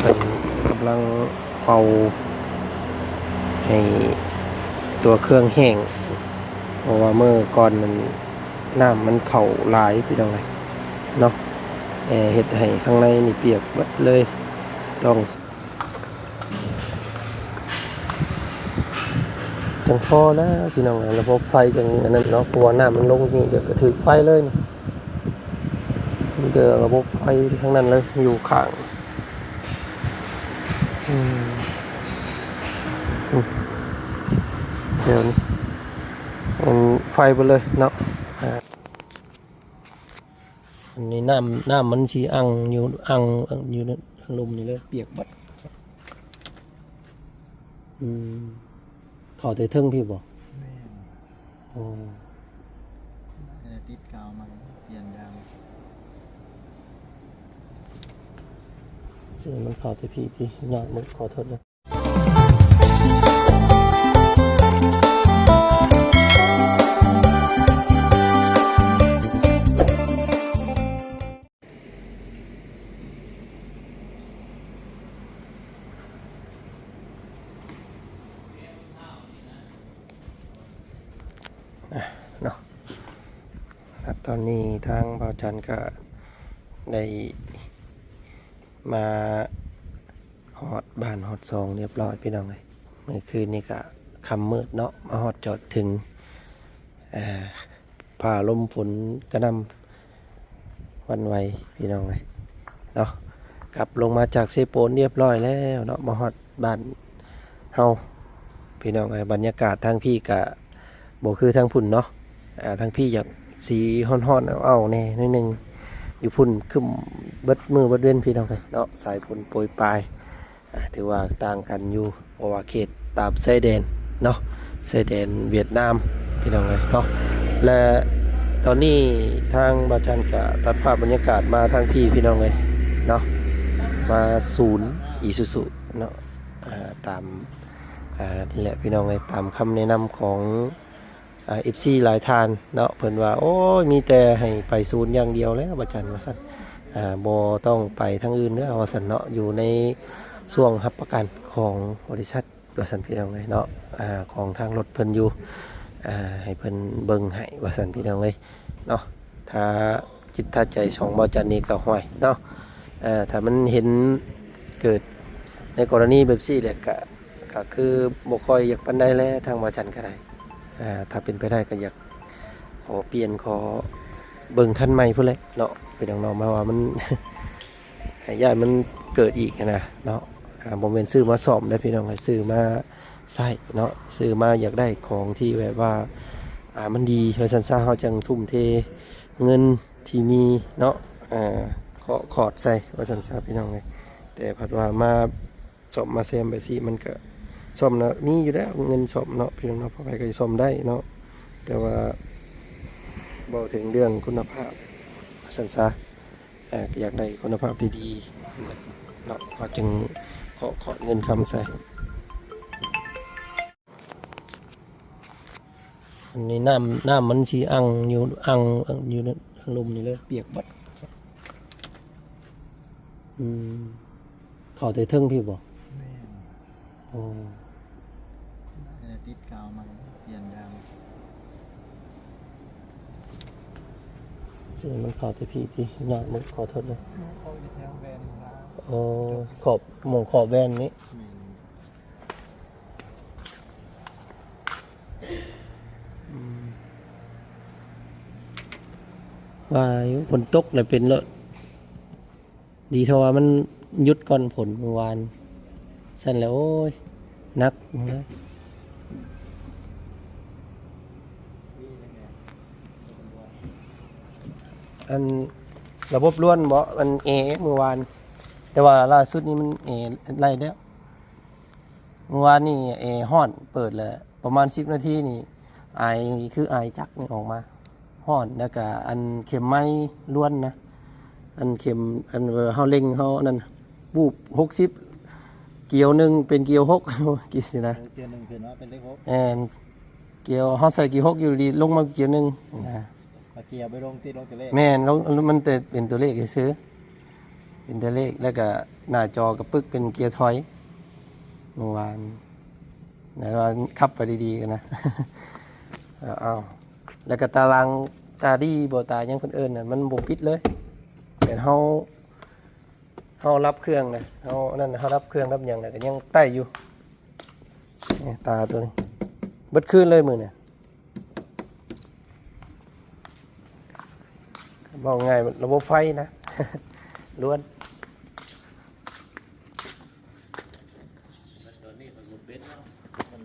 ເພິ່ນກຳລັງເປົ່າໃຫ້ຕົວເຄື່ອງແຫ້ງ ເພາະວ່າມື້ກ່ອນນັ້ນ ນ້ຳມັນເຂົ້າຫຼາຍພີ່ນ້ອງເອີຍເນາະ ແອເຮັດໃຫ້ຂ້າງໃນນີ້ປຽກເບິດເລີຍ ຕ້ອງ ຈັ່ງພໍແລ້ວພີ່ນ້ອງເອີຍ ລະບົບໄຟຈັ່ງອັນນັ້ນເນາະ ເພາະວ່ານ້ຳມັນລົງນີ້ ດຽວກະຖືກໄຟເລີຍນີ້ ມີແຕ່ລະບົບໄຟທັງນັ້ນເລີຍ ຢູ່ຂ້າງ ອືມ ອືມ ດຽວນີ້ ອັນ ໄຟເບິດເລີຍເນາະ ອາ ອັນນີ້ນ້ຳ ນ້ຳມັນຊິອັ່ງຢູ່ ອັ່ງ ອັ່ງຢູ່ທາງລຸ່ມນີ້ເລີຍ ປຽກເບິດ ອືມ ເຂົ້າແຕ່ເທິງພີ້ບໍ່? ແມ່ນ ໂອ້ ໜ້າຈະໄດ້ຕິດກາວໃໝ່ ປ່ຽນຢາງ ເຊິ່ງມັນເຂົ້າແຕ່ພີ້ຕິ ຍອດ ຂໍໂທດເດີ. ອາ ເນາະ ຕອນນີ້ທາງບ່າວຈັນກະໄດ້ມາຮອດບ້ານຮອດຊ່ອງຮຽບຮ້ອຍພີ່ນ້ອງເອີຍ ມື້ຄືນນີ້ກະຄ່ຳມືດເນາະ ມາຮອດຈອດເຖິງ ອາ ຟ້າລົມຝົນກະໜ່ຳ ຫວັ່ນໄຫວພີ່ນ້ອງເອີຍເນາະ ກັບລົງມາຈາກເຊໂປນຮຽບຮ້ອຍແລ້ວເນາະ ມາຮອດບ້ານເຮົາພີ່ນ້ອງເອີຍ ບັນຍາກາດທາງພີ້ກະບໍ່ຄືທາງພຸ້ນເນາະ ອາ ທາງພີ້ຢາກສີຮ້ອນໆ ເອົ້າໆ ແດ່ໜ້ອຍໜຶ່ງ ຢູ່ພຸ້ນຄຶ້ມເບິດມື້ເບິດເວັນພີ່ນ້ອງເອີຍເນາະ ສາຍຝົນໂປຍປາຍ. ອ່າ ຖືວ່າຕ່າງກັນຢູ່ ເພາະວ່າເຂດຕາມຊາຍແດນເນາະ ຊາຍແດນຫວຽດນາມ ພີ່ນ້ອງເອີຍເນາະ ແລະ ຕອນນີ້ທາງບ່າວຈັນກະຕັດພາບບັນຍາກາດມາທາງພີ້ ພີ່ນ້ອງເອີຍເນາະ ມາສູນອີຊູຊູເນາະ ອ່າ ຕາມ ອ່າ ນີ້ແຫຼະ ພີ່ນ້ອງເອີຍ ຕາມຄຳແນະນຳຂອງ ອ່າ ເອັຟຊີຫຼາຍທ່ານເນາະ ເພິ່ນວ່າ ໂອ້ຍ ມີແຕ່ໃຫ້ໄປສູນຢ່າງດຽວແລ້ວ ບ່າວຈັນ ວ່າຊັ້ນ ອ່າ ບໍ່ຕ້ອງໄປທາງອື່ນເດີ ວ່າຊັ້ນເນາະ ຢູ່ໃນຊ່ວງຮັບປະກັນຂອງບໍລິສັດ ວ່າຊັ້ນ ພີ່ນ້ອງເອີຍເນາະ ອ່າ ຂອງທາງລົດເພິ່ນຢູ່ ອ່າ ໃຫ້ເພິ່ນເບິ່ງໃຫ້ ວ່າຊັ້ນ ພີ່ນ້ອງເອີຍເນາະ ຖ້າຈິດຖ້າໃຈຂອງບ່າວຈັນນີ້ກະ ຫ້ວຍເນາະ ເອີ ຖ້າມັນເຫັນເກີດໃນກໍລະນີແບບຊີ້ແຫຼະ ກະ ກະຄືບໍ່ຄ່ອຍຢາກປານໃດແຫຼະ ທາງບ່າວຈັນກະໄດ້ ອ່າ ຖ້າເປັນໄປໄດ້ກະຢາກຂໍປ່ຽນ ຂໍເບິ່ງຄັນໃໝ່ພຸ້ນແຫຼະເນາະ ພີ່ນ້ອງເນາະ ເພາະວ່າມັນ ຢ້ານມັນເກີດອີກຫັ້ນນະເນາະ ອ່າ ບໍ່ແມ່ນຊື້ມາສ້ອມເດ້ພີ່ນ້ອງ ຊື້ມາໃຊ້ເນາະ ຊື້ມາຢາກໄດ້ຂອງທີ່ແບບວ່າ ອ່າ ມັນດີ ວ່າຊັ້ນຊະ ເຮົາຈັ່ງທຸ່ມເທເງິນທີ່ມີເນາະ ເອີ ເຄາະຂອດໃສ່ ວ່າຊັ້ນຊະ ພີ່ນ້ອງເອີຍ ແຕ່ພັດວ່າມາ ສ້ອມມາແຊມແບບຊີ້ ມັນກະ ສ້ອມນະ ມີຢູ່ແລ້ວເງິນສ້ອມເນາະ ພີ່ນ້ອງເນາະ ໃຜກະຊິສ້ອມໄດ້ເນາະ ແຕ່ວ່າເວົ້າເຖິງເລື່ອງຄຸນນະພາບ ວ່າຊັ້ນຊະ ເອີ ກະຢາກໄດ້ຄຸນນະພາບທີ່ດີເນາະ ເຮົາຈຶ່ງເຄາະຂອດເງິນຄຳໃສ່. ອັນນີ້ນ້ຳ ນ້ຳມັນຊິອັ່ງຢູ່ ອັ່ງຢູ່ທາງລຸ່ມນີ້ເລີຍ ປຽກເບິດ ອືມ ເຂົ້າແຕ່ເທິງພີ້ບໍ່? ແມ່ນ ໂອ້ ໜ້າຈະໄດ້ຕິດກາວໃໝ່ ປ່ຽນຢາງ ເຊິ່ງມັນເຂົ້າແຕ່ພີ້ຕິ ຍອດ ຂໍໂທດເດີ ໂອ້ ຂອບ ໝ່ອງຂອບແວ່ນນີ້ ແມ່ນ ອືມ ວ່າຢູ່ ຝົນຕົກແລ້ວເປັນໂລດ ດີເທົ່າວ່າມັນຢຸດກ່ອນຝົນມື້ວານ ຊັ້ນແລ້ວ ໂອ້ຍ ໜັກ ອັນ ລະບົບລ້ວນເບາະ ມັນແອມື້ວານ ແຕ່ວ່າລ່າສຸດນີ້ມັນແອໄລ່ແລ້ວ. ມື້ວານນີ້ແອຮ້ອນ ເປີດແລ້ວປະມານສິບນາທີນີ້ ອາຍຄືອາຍຈັກນີ້ອອກມາ ຮ້ອນ ແລ້ວກະອັນເຂັມໄມ້ລ້ວນນະ ອັນເຂັມ ອັນເຮົາເລັ່ງ ເຮົາອັນນັ້ນ ບູບຫົກສິບ ກຽວໜຶ່ງເປັນກຽວຫົກ ຈັ່ງຊີ້ນະ ກຽວໜຶ່ງຂຶ້ນມາເປັນເລກຫົກ ແມ່ນ ກຽວ ເຮົາໃສ່ກຽວຫົກຢູ່ດີ ລົງມາກຽວໜຶ່ງນະ ກຽວໄປລົງຕິດລົງຕົວເລກ ແມ່ນ ລົງ ມັນແຕ່ເປັນຕົວເລກຊື່ໆ. ເປັນແຕ່ເລກ ແລ້ວກະໜ້າຈໍກະປຶກເປັນເກຍຖອຍ ເມື່ອວານ ແຕ່ວ່າຂັບໄປດີໆກັນນະ ເອົາ ແລ້ວກະຕາລາງ ຕາດີບໍ່ ຕາຫຍັງເພິ່ນເອີ້ນນະ ມັນບໍ່ປິດເລີຍ ແຕ່ເຮົາ ເຮົາດັບເຄື່ອງນະ ເຮົານັ້ນ ເຮົາດັບເຄື່ອງດັບຫຍັງນະ ກະຍັງໄຕ້ຢູ່ ນີ້ ຕາໂຕນີ້ ເບິດຄືນເລີຍມື້ນີ້. ເວົ້າງ່າຍ ລະບົບໄຟນະ ລ້ວນ ແບດໂຕນີ້ມັນບໍ່ເປັນເນາະ ມັນ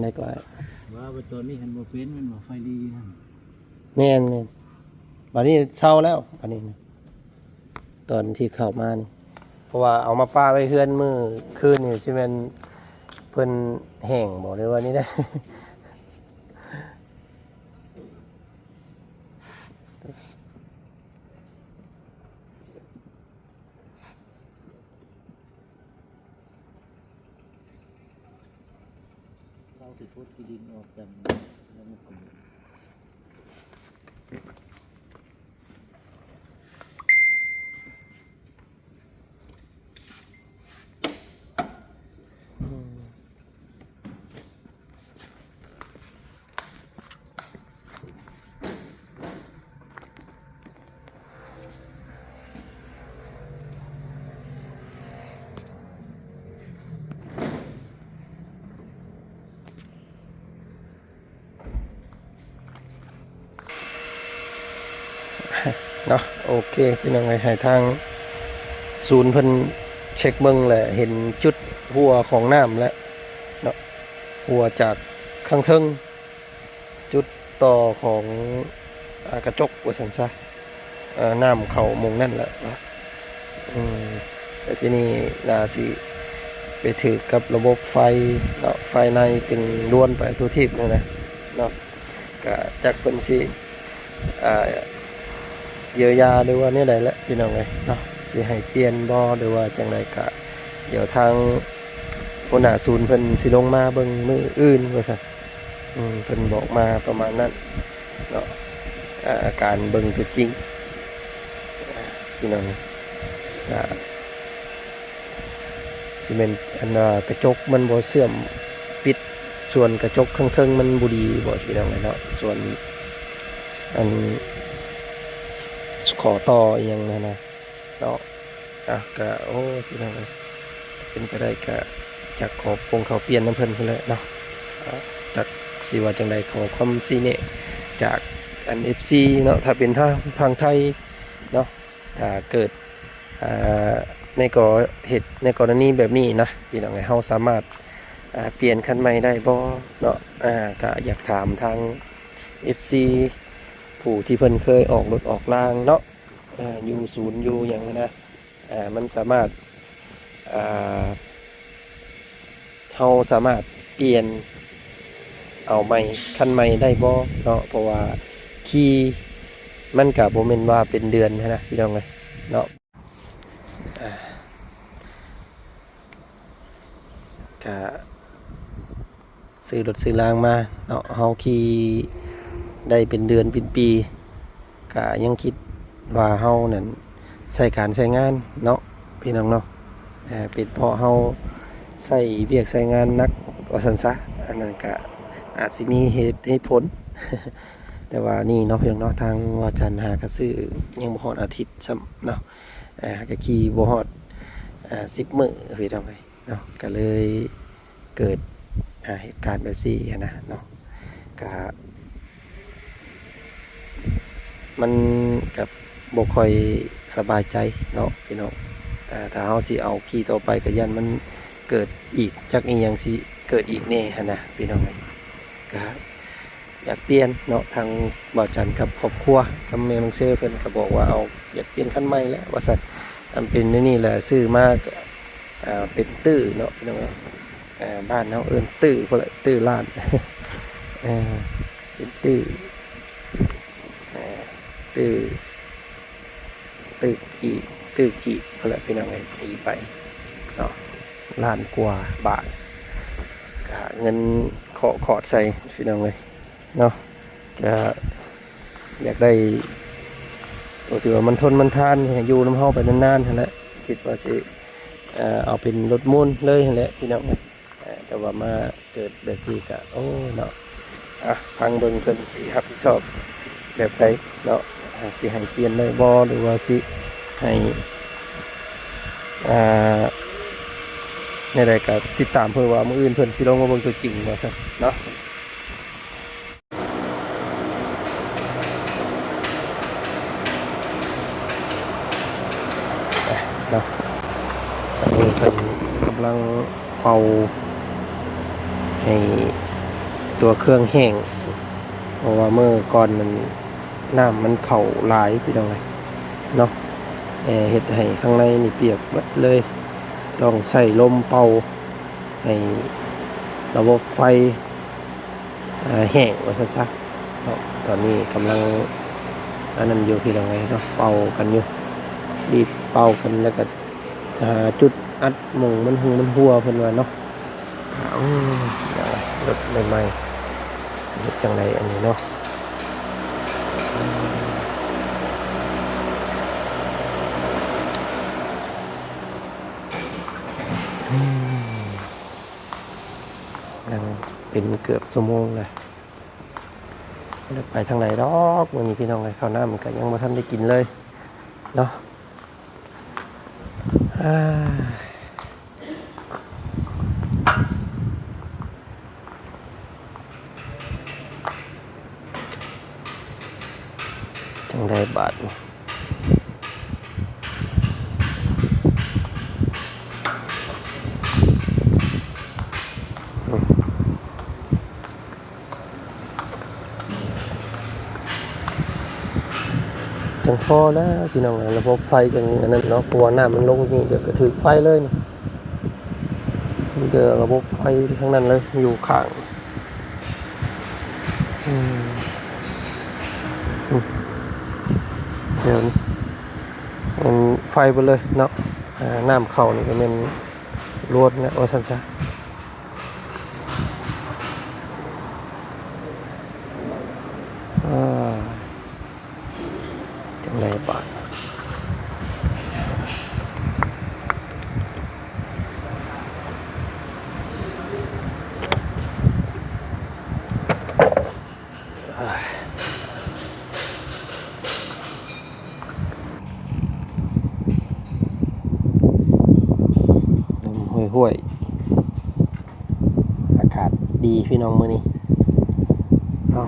ໄດ້ກວ່າ ວ່າແບດໂຕນີ້ມັນບໍ່ເປັນ ແມ່ນບໍ່ ໄຟລີຫັ້ນ ແມ່ນໆ ບາດນີ້ເຊົາແລ້ວ ບາດນີ້ນະ. ຕອນທີ່ເຂົ້າມານີ້ ເພາະວ່າເອົາມາປະໄວ້ເຮືອນມື້ຄືນນີ້ ຊິແມ່ນເພິ່ນແຫ້ງບໍ່ ຫຼືວ່າແນວໃດ? ລາວຊິຂຸດຂີ້ດິນອອກຈາກ ເນາະ ໂອເຄ ພີ່ນ້ອງເອີຍ ໃຫ້ທາງສູນເພິ່ນເຊັກເບິ່ງ ແລະ ເຫັນຈຸດຮົ່ວຂອງນ້ຳແລ້ວເນາະ ຮົ່ວຈາກຂ້າງເທິງ ຈຸດຕໍ່ຂອງ ອາ ກະຈົກວ່າຊັ້ນຊະ ເອີ ນ້ຳເຂົ້າໝ່ອງນັ້ນແຫຼະ ອືມ ແລ້ວທີນີ້ໜ້າຊິໄປຖືກກັບລະບົບໄຟເນາະ ໄຟໃນຈຶ່ງລວນໄປທົ່ວທີບຫັ້ນນະເນາະ ກະຈັກເພິ່ນຊິ ອາ ຢຽວຢາ ຫຼືວ່າແນວໃດແຫຼະ ພີ່ນ້ອງເອີຍເນາະ ຊິໃຫ້ປ່ຽນບໍ່ ຫຼືວ່າຈັ່ງໃດ ກະດຽວທາງຫົວໜ້າສູນເພິ່ນຊິລົງມາເບິ່ງມື້ອື່ນວ່າຊັ້ນ ອືມ ເພິ່ນບອກມາປະມານນັ້ນເນາະ ອາ ການເບິ່ງຕົວຈິງ ອາ ພີ່ນ້ອງ ກະຊິແມ່ນອັນວ່າກະຈົກມັນບໍ່ເຊື່ອມປິດ ສ່ວນກະຈົກຂ້າງເທິງມັນບໍ່ດີບໍ່ ພີ່ນ້ອງເອີຍເນາະ ສ່ວນອັນ ຂໍ້ຕໍ່ອີ່ຫຍັງຫັ້ນນະ ເນາະ ອາ ກະ ໂອ້ ພີ່ນ້ອງເອີຍ ເປັນໄປໄດ້ກະຢາກຂໍປົງເຂົ້າປ່ຽນນຳເພິ່ນພຸ້ນແຫຼະເນາະ ອາ ຈັກຊິວ່າຈັ່ງໃດ ຂໍຄວາມຊີ້ແນະຈາກອັນ ເອັຟຊີ ເນາະ ຖ້າເປັນທາງຝັ່ງໄທເນາະ ຖ້າເກີດ ອາ ໃນກໍເຫດ ໃນກໍລະນີແບບນີ້ນະ ພີ່ນ້ອງເອີຍ ເຮົາສາມາດ ອາ ປ່ຽນຄັນໃໝ່ໄດ້ບໍ່ເນາະ ອາ ກະຢາກຖາມທາງ ເອັຟຊີ ຜູ້ທີ່ເພິ່ນເຄີຍອອກລົດອອກລາງເນາະ ເອີ ຢູ່ສູນຢູ່ຫຍັງຫັ້ນນະ ເອີ ມັນສາມາດ ເອີ ເຮົາສາມາດປ່ຽນເອົາໃໝ່ ຄັນໃໝ່ໄດ້ບໍ່ເນາະ ເພາະວ່າຂີ່ມັນກະບໍ່ແມ່ນວ່າເປັນເດືອນຫັ້ນນະ ພີ່ນ້ອງເອີຍເນາະ ອາ ກະ ຊື້ລົດຊື້ລາງມາເນາະ ເຮົາຂີ່ໄດ້ເປັນເດືອນເປັນປີ ກະຍັງຄິດວ່າເຮົານັ້ນໃຊ້ການໃຊ້ງານເນາະ ພີ່ນ້ອງເນາະ ເປັນເພາະເຮົາໃຊ້ວຽກໃຊ້ງານໜັກວ່າຊັ້ນຊະ ອັນນັ້ນກະອາດຊິມີເຫດ ເຫດຜົນ ແຕ່ວ່ານີ້ເນາະ ພີ່ນ້ອງເນາະ ທາງວ່າຈັນຫາກະຊື້ຍັງບໍ່ຮອດອາທິດຊ້ຳເນາະ ກະຂີ່ບໍ່ຮອດ ອາ ສິບມື້ ພີ່ນ້ອງເອີຍ ເນາະ ກະເລີຍເກີດ ອາ ເຫດການແບບຊີ້ຫັ້ນນະເນາະ ກະ ມັນກະບໍ່ຄ່ອຍສະບາຍໃຈເນາະ ພີ່ນ້ອງ ອາ ຖ້າເຮົາຊິເອົາຂີ່ຕໍ່ໄປ ກະຢ້ານມັນເກີດອີກ ຈັກອີ່ຫຍັງຊິເກີດອີກແດ່ຫັ້ນນະ ພີ່ນ້ອງເອີຍ ກະ ຢາກປ່ຽນເນາະ ທາງບ່າວຈັນກັບຄອບຄົວ ກັບແມ່ນ້ອງເຊີ ເພິ່ນກະບອກວ່າ ເອົາ ຢາກປ່ຽນຄັນໃໝ່ແຫຼະວ່າຊັ້ນ ອັນເປັນແນວນີ້ແຫຼະ ຊື້ມາກະ ເປັນຕື້ເນາະ ພີ່ນ້ອງເອີຍ ບ້ານເຮົາເອີ້ນຕື້ພຸ້ນແຫຼະ ຕື້ລ້ານ ເປັນຕື້ ຕື້ ຕື້ກີບ ຕື້ກີບພຸ້ນແຫຼະ ພີ່ນ້ອງເອີຍ ຕີໄປເນາະ ລ້ານກວ່າບາດ ກະເງິນເຄາະຂອດໃສ່ ພີ່ນ້ອງເອີຍ ເນາະ ກະຢາກໄດ້ ກໍຖືວ່າມັນທົນມັນທານ ໃຫ້ຢູ່ນຳເຮົາໄປນານໆຫັ້ນແຫຼະ. ຄິດວ່າຊິ ເອີ ເອົາເປັນລົດມູນເລີຍຫັ້ນແຫຼະພີ່ນ້ອງເອີຍ. ເອີ ແຕ່ວ່າມາເກີດແບບຊີ້ກະ ໂອ້ ເນາະ ອ່ະ ຟັງເບິ່ງເພິ່ນຊິຮັບຜິດຊອບແບບໃດເນາະ. ອ່າ ຊິໃຫ້ປ່ຽນໄດ້ບໍ່ ຫຼືວ່າຊິໃຫ້ ອ່າ ແນວໃດກະຕິດຕາມເພິ່ນວ່າມື້ອື່ນເພິ່ນຊິລົງມາເບິ່ງຕົວຈິງວ່າຊັ້ນເນາະ. ເນາະ ຕອນນີ້ເພິ່ນກຳລັງເປົ່າໃຫ້ຕົວເຄື່ອງແຫ້ງ ເພາະວ່າມື້ກ່ອນນັ້ນ ນ້ຳມັນເຂົ້າຫຼາຍພີ່ນ້ອງເອີຍເນາະ. ເຮັດໃຫ້ຂ້າງໃນນີ້ປຽກເບິດເລີຍ ຕ້ອງໃຊ້ລົມເປົ່າໃຫ້ລະບົບໄຟ ເອີ ແຫ້ງວ່າຊັ້ນຊະເນາະ. ຕອນນີ້ກຳລັງອັນນັ້ນຢູ່ພີ່ນ້ອງເອີຍເນາະ ເປົ່າກັນຢູ່ ດີດເປົ່າກັນ ແລ້ວກໍຫາຈຸດອັດໝ່ອງມັນຮຸ່ງມັນຮົ່ວເພິ່ນວ່າເນາະ. ໂອ້ ລົດໃໝ່ໆ ຊິເຮັດຈັ່ງໃດອັນນີ້ເນາະ. ອືມ ຍັງເປັນເກືອບຊົ່ວໂມງແລ້ວ ບໍ່ໄດ້ໄປທາງໃດດອກມື້ນີ້ພີ່ນ້ອງເອີຍ. ເຂົ້ານ້ຳກໍຍັງບໍ່ທັນໄດ້ກິນເລີຍເນາະ. ຈັ່ງໃດບາດນີ້ ຈັ່ງພໍແລ້ວພີ່ນ້ອງເອີຍ ລະບົບໄຟຈັ່ງອັນນັ້ນເນາະ. ເພາະວ່ານ້ຳມັນລົງນີ້ ດຽວກໍຖືກໄຟເລີຍນີ້ ມີແຕ່ລະບົບໄຟທັງນັ້ນເລີຍ ຢູ່ຂ້າງ ອືມ ອືມ ດຽວນີ້ແມ່ນໄຟເບິດເລີຍເນາະ. ອ່າ ນ້ຳເຂົ້ານີ້ກໍແມ່ນລວນແລ້ວວ່າຊັ້ນຊະ. ອ່າ ຈັ່ງໃດບາດ ລົມຫ້ວຍໆ ອາກາດດີພີ່ນ້ອງມື້ນີ້ເນາະ.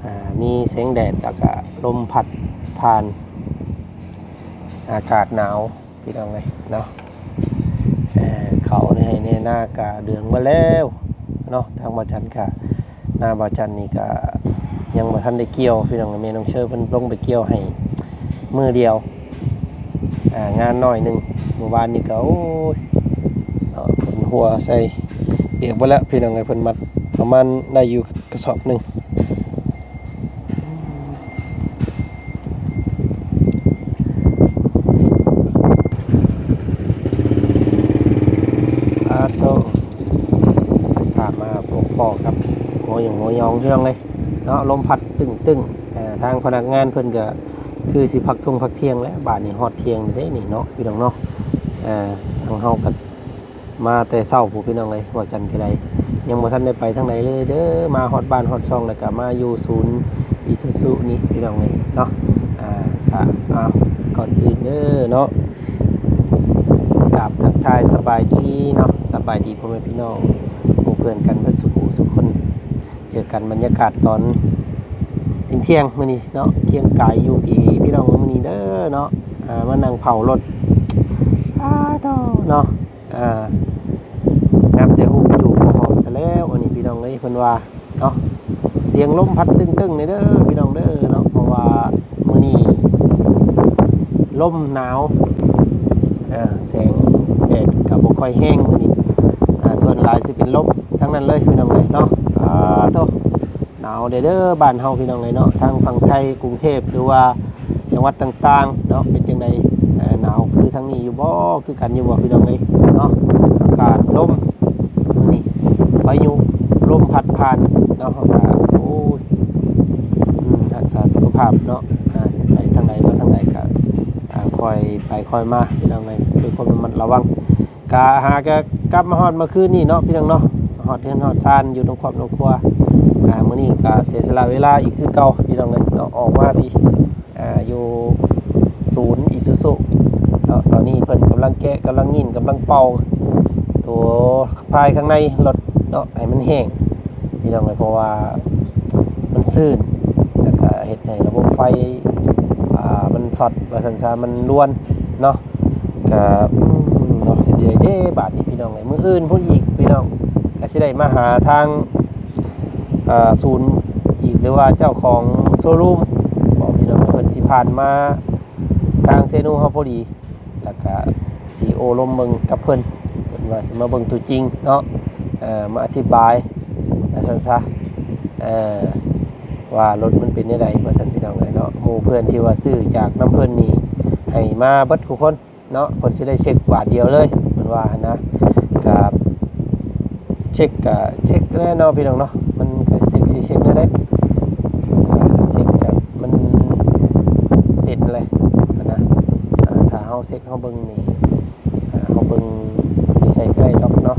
ອ່າ ມີແສງແດດ ແລ້ວກະລົມພັດຜ່ານ ອາກາດໜາວພີ່ນ້ອງເອີຍເນາະ. ເຂົ້າໃນໄຮ່ໃນນາກະເດືອງໝົດແລ້ວເນາະ. ທາງບ່າວຈັນກະ ນາບ່າວຈັນນີ້ກະຍັງບໍ່ທັນໄດ້ກ່ຽວພີ່ນ້ອງ. ແມ່ນ້ອງເຊີເພິ່ນລົງໄປກ່ຽວໃຫ້ມື້ດຽວ ອ່າ ງານໜ້ອຍໜຶ່ງ. ມື້ວານນີ້ກໍ ໂອ້ຍ ເນາະ ຝົນຫົວໃສ່ ປຽກເບິດແລ້ວພີ່ນ້ອງເອີຍ. ເພິ່ນມັດປະມານໄດ້ຢູ່ກະສອບໜຶ່ງ. ອາໂຕ ພາມາພົບພໍ້ກັບຫົວຫຍັງຫົວຍອງເລື່ອງເລີຍເນາະ. ລົມພັດຕຶ້ງໆ ເອີ ທາງພະນັກງານເພິ່ນກໍຄືຊິພັກທົ່ງພັກທ່ຽງແລ້ວ. ບາດນີ້ຮອດທ່ຽງແລ້ວເດ້ນີ້ເນາະ ພີ່ນ້ອງເນາະ. ເອີ ທາງເຮົາກໍ ມາແຕ່ເຊົ້າພຸ້ນພີ່ນ້ອງເອີຍ. ບ່າວຈັນກໍໄດ້ ຍັງບໍ່ທັນໄດ້ໄປທາງໃດເລີຍເດີ. ມາຮອດບ້ານຮອດຊ່ອງ ແລ້ວກໍມາຢູ່ສູນອີຊູຊູນີ້ພີ່ນ້ອງເອີຍເນາະ. ອ່າ ກໍ ເອົາ ກ່ອນອື່ນເດີເນາະ ກາບທັກທາຍສະບາຍດີເນາະ ສະບາຍດີພໍ່ແມ່ພີ່ນ້ອງ ໝູ່ເພື່ອນກັນເບິດສູ່ຜູ້ສູ່ຄົນ. ເຈີກັນບັນຍາກາດຕອນທ່ຽງໆມື້ນີ້ເນາະ ຄຽງກາຍຢູ່ພີ້ພີ່ນ້ອງມື້ນີ້ເດີເນາະ. ອ່າ ມານັ່ງເຜົາລົດ ອາໂຕເນາະ ອ່າ ງາມແຕ່ຮູບຈູບກໍຫອມຊະແລ້ວ ອັນນີ້ພີ່ນ້ອງເອີຍ ເພິ່ນວ່າເນາະ. ສຽງລົມພັດຕຶ້ງໆນີ້ເດີພີ່ນ້ອງເດີເນາະ ເພາະວ່າມື້ນີ້ລົມໜາວ ເອີ ແສງແດດກໍບໍ່ຄ່ອຍແຮງມື້ນີ້ ອ່າ ສ່ວນຫຼາຍຊິເປັນລົມທັງນັ້ນເລີຍພີ່ນ້ອງເອີຍເນາະ. ອາໂຕ ໜາວແດ່ເດີບ້ານເຮົາພີ່ນ້ອງເອີຍເນາະ. ທາງຝັ່ງໄທ ກຸງເທບ ຫຼືວ່າຈັງຫວັດຕ່າງໆເນາະ ເປັນຈັ່ງໃດ ເອີ ໜາວຄືທາງນີ້ຢູ່ບໍ່ ຄືກັນຢູ່ບໍ່ພີ່ນ້ອງເອີຍເນາະ. ອາກາດລົມມື້ນີ້ ພາຍຸລົມພັດຜ່ານເນາະ ເຮົາກໍ ໂອ້ຍ ອືມ ຮັກສາສຸຂະພາບເນາະ. ອ່າ ຊິໄປທາງໃດ ຄ່ອຍໄປຄ່ອຍມາ ພີ່ນ້ອງເອີຍ ດ້ວຍຄວາມລະມັດລະວັງ. ກະຫາກະກັບມາຮອດເມື່ອຄືນນີ້ເນາະ ພີ່ນ້ອງເນາະ ຮອດເຮືອນຮອດຊານ ຢູ່ນຳຄອບນຳຄົວ. ອ່າ ມື້ນີ້ກະເສຍສະຫຼະເວລາອີກຄືເກົ່າ ພີ່ນ້ອງເອີຍເນາະ ອອກມາພີ້ ອ່າ ຢູ່ສູນອີຊູຊູເນາະ. ຕອນນີ້ເພິ່ນກຳລັງແກະ ກຳລັງຍິ້ນ ກຳລັງເປົ່າໂຕພາຍຂ້າງໃນລົດເນາະ ໃຫ້ມັນແຫ້ງ ພີ່ນ້ອງເອີຍ ເພາະວ່າມັນຊືນ ແລ້ວກະເຮັດໃຫ້ລະບົບໄຟ ອ່າ ມັນຊັອດວ່າຊັ້ນຊະ ມັນລວນເນາະ. ກະ ອືມ ເນາະ ເຮັດໃດເດ້ບາດນີ້ ພີ່ນ້ອງເອີຍ. ມື້ອື່ນພຸ້ນອີກ ພີ່ນ້ອງ ກະຊິໄດ້ມາຫາທາງ ອ່າ ສູນອີກ ຫຼືວ່າເຈົ້າຂອງໂຊຣູມ ບອກ ພີ່ນ້ອງ ເພິ່ນຊິຜ່ານມາທາງເຊໂນເຮົາພໍດີ ແລ້ວກະຊິໂອ້ລົມເບິ່ງກັບເພິ່ນ ເພິ່ນວ່າຊິມາເບິ່ງຕົວຈິງເນາະ ເອີ ມາອະທິບາຍວ່າຊັ້ນຊະ ເອີ ວ່າລົດມັນເປັນແນວໃດວ່າຊັ້ນ ພີ່ນ້ອງເອີຍເນາະ. ໝູ່ເພື່ອນທີ່ວ່າຊື້ຈາກນຳເພິ່ນນີ້ ໃຫ້ມາເບິດທຸກຄົນເນາະ ເພິ່ນຊິໄດ້ເຊັກບາດດຽວເລີຍ ເພິ່ນວ່າຫັ້ນນະ. ກະເຊັກ ກະເຊັກແຫຼະເນາະ ພີ່ນ້ອງເນາະ ມັນກະເຊັກ ຊິເຊັກແນວໃດ ເຊັກກະມັນເຕັນແຫຼະຫັ້ນນະ. ອ່າ ຖ້າເຮົາເຊັກ ເຮົາເບິ່ງນີ້ ອ່າ ເຮົາເບິ່ງຢູ່ໃສກະໄດ້ດອກເນາະ.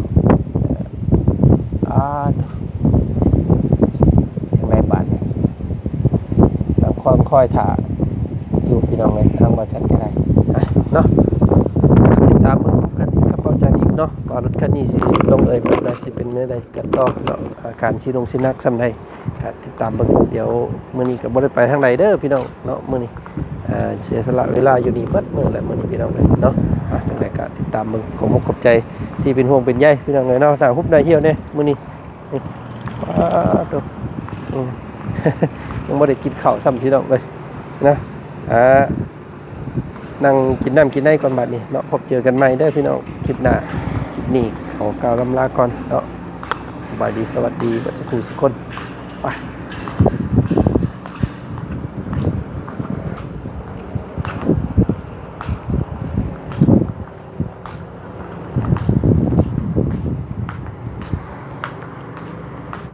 ອ່າ ຈັ່ງໃດບາດນີ້ ນຳຄວາມຄອຍຖ້າຢູ່ ພີ່ນ້ອງເອີຍ ທາງບ່າວຈັນກະໄດ້ ອ່ະ ເນາະ. ຕິດຕາມເບິ່ງກັນອີກກັບບ່າວຈັນອີກເນາະ ວ່າລົດຄັນນີ້ຊິລົງເອີຍ ເພິ່ນວ່າຊິເປັນແນວໃດກັນຕໍ່ເນາະ ອາການຊິໜັກຊິໜັກສ່ຳໃດ ກະຕິດຕາມເບິ່ງ. ດຽວມື້ນີ້ກະບໍ່ໄດ້ໄປທາງໃດເດີ ພີ່ນ້ອງເນາະ ມື້ນີ້ ອ່າ ເສຍສະຫຼະເວລາຢູ່ນີ້ເບິດມື້ແຫຼະມື້ນີ້ ພີ່ນ້ອງເອີຍເນາະ. ອ່າ ຈັ່ງໃດກະຕິດຕາມເບິ່ງ ຂອບອົກຂອບໃຈທີ່ເປັນຫ່ວງເປັນໃຍ ພີ່ນ້ອງເອີຍເນາະ. ໜ້າຮຸບໜ້າຫ່ຽວແດ່ມື້ນີ້ ນີ້ ປາດໂທ້ ອືມ ຍັງບໍ່ໄດ້ກິນເຂົ້າຊ້ຳ ພີ່ນ້ອງເອີຍນະ. ອ່າ ນັ່ງກິນນ້ຳກິນໃນກ່ອນບາດນີ້ເນາະ. ພົບເຈີກັນໃໝ່ເດີພີ່ນ້ອງ ຄລິບໜ້າ. ຄລິບນີ້ຂໍກ່າວລ່ຳລາກ່ອນເນາະ. ສະບາຍດີ ສະຫວັດດີເບິດສູ່ຜູ້ສູ່ຄົນ ໄປ.